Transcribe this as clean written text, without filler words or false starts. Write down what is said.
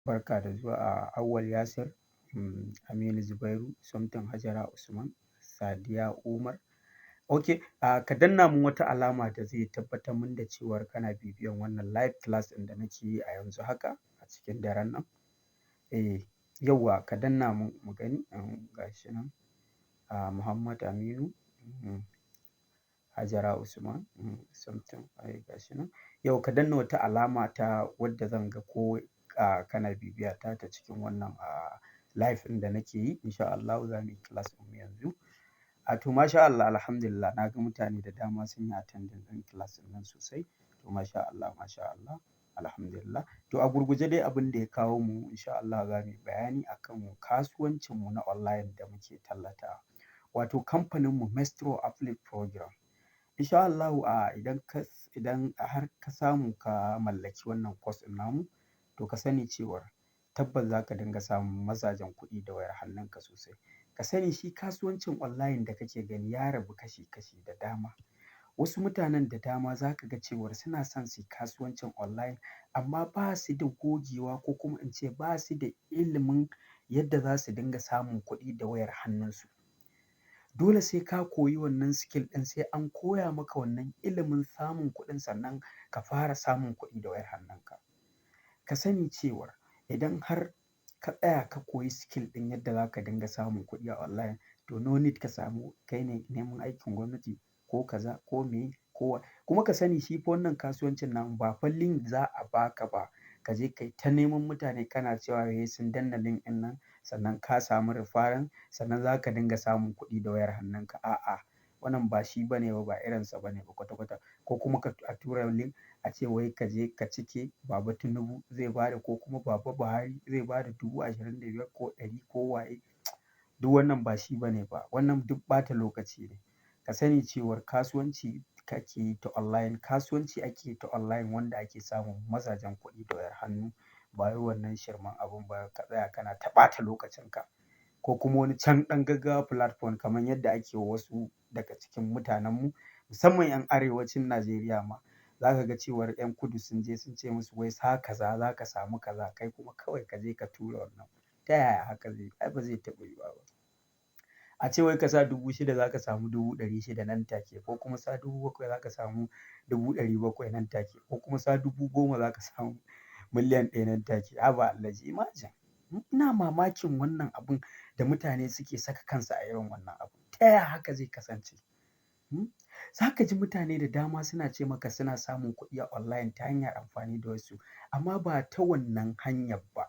Barka da zuwa a Auwal Yasir, Aminu Zubairu, something Hajara Usman, Sadiya Umar. Ok, ka danna mun wata alama da zai tabbatar mun da cewar kana bibiyan wannan live class ɗin da nake yi a yanzu haka a cikin daren nan. Eh, yauwa ka danna mun mu gani, gashi nan. Muhammad Aminu, Hajara Usman, something, ai gashi nan. Yau ka danna wata alama ta wadda zan ga ko kana bibiya ta ta cikin wannan live ɗin da nake yi. In sha Allahu za muyi class ɗin yanzu. A to, masha Allah, alhamdulillah, na ga mutane da dama sun yi attending ɗin class ɗin nan sosai. To, masha Allah, masha Allah, alhamdulillah. To, a gurguje dai abin da ya kawo mu, in sha Allah za muyi bayani akan kasuwancin mu na online da muke tallata. Wato kamfanin mu Maestro Affiliate Program. In sha Allahu, idan har ka samu ka mallaki wannan course ɗin namu, to ka sani cewar tabbas za ka dinga samun mazajen kuɗi da wayar hannunka sosai. Ka sani shi kasuwancin online da kake gani ya rabu kashi kashi da dama. Wasu mutanen da dama za ka ga cewar suna son su yi kasuwancin online amma ba su da gogewa, ko kuma in ce ba su da ilimin yadda za su dinga samun kuɗi da wayar hannunsu. Dole sai ka koyi wannan skill ɗin, sai an koya maka wannan ilimin samun kuɗin, sannan ka fara samun kuɗi da wayar hannunka. Ka sani cewar idan har ka tsaya ka koyi skill ɗin yadda za ka dinga samun kuɗi a online, to no need ka samu kai ne neman aikin gwamnati ko kaza ko me ko kuma. Ka sani shi fa wannan kasuwancin nan ba fa link za a baka ba ka je kai ta neman mutane kana cewa wai sun danna link ɗin nan sannan ka samu referral, sannan za ka dinga samun kuɗi da wayar hannunka. A'a, wannan ba shi bane ba, ba irinsa bane ba kwata-kwata. Ko kuma ka a tura link a ce wai ka je ka cike, Baba Tinubu zai ba da ko kuma Baba Buhari zai ba da 25,000 ko 100 ko waye. Duk wannan ba shi bane ba. Wannan duk ɓata lokaci ne. Ka sani cewar kasuwanci kake yi ta online, kasuwanci ake yi ta online wanda ake samun mazajen kuɗi da wayar hannu. Ba wai wannan shirman abun ba ka tsaya kana ta ɓata lokacin ka. Ko kuma wani can ɗan gaggawa platform kamar yadda ake wa wasu daga cikin mutanenmu, musamman 'yan arewacin Najeriya ma. Za ka ga cewar 'yan kudu sun je sun ce musu wai sa kaza za ka samu kaza, kai kuma kawai ka je ka tura wannan. Ta yaya haka zai yi? Ai ba zai taɓa yiwuwa ba. A ce wai ka sa 6,000 za ka samu 600,000 nan take, ko kuma sa 7,000 za ka samu 700,000 nan take, ko kuma sa 10,000 za ka samu 1,000,000 nan take. Haba Alhaji, imagine. Ina mamakin wannan abun da mutane suke saka kansu a irin wannan abu. Ta yaya haka zai kasance? Hmm? Za ka ji mutane da dama suna ce maka suna samun kuɗi a online ta hanyar amfani da wasu, amma ba ta wannan hanyar ba.